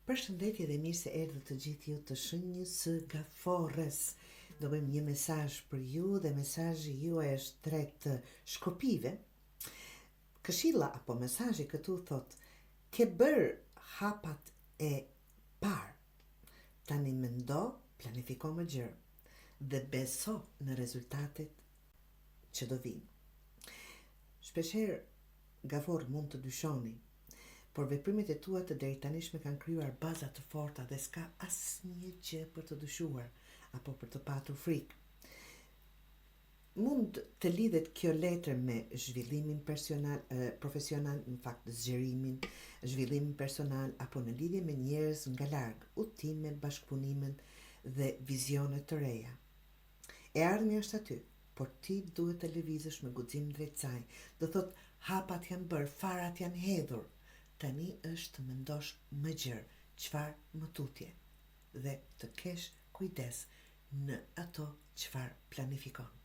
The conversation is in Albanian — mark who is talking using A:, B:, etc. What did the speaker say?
A: Përshëndetje dhe mirë se erdhët të gjithë ju të shenjës së Gaforres. Do bëjmë një mesazh për ju dhe mesazhi juaj është tre të shkopinjve. Këshilla apo mesazhi këtu thotë, ke bërë hapat e parë. Tani mendo, planifiko më gjerë dhe beso në rezultatet që do vijnë. Shpeshherë Gaforre mund të dyshoni, por veprimet e tua të deritanishme kanë krijuar baza të forta dhe s'ka asnjë gjë për të dyshuar apo për të patur frikë. Mund të lidhet kjo letër me zhvillimin personal, profesional, në fakt zgjerimin, zhvillimin personal apo në lidhje me njerëz nga larg, udhëtime, bashkëpunime dhe vizione të reja. E ardhmja është aty, por ti duhet të lëvizësh me guxim drejt saj. Do thotë, hapat janë bërë, farat janë hedhur. Tani është të mendosh më gjerë, çfarë më tutje dhe të kesh kujdes në ato çfarë planifikon.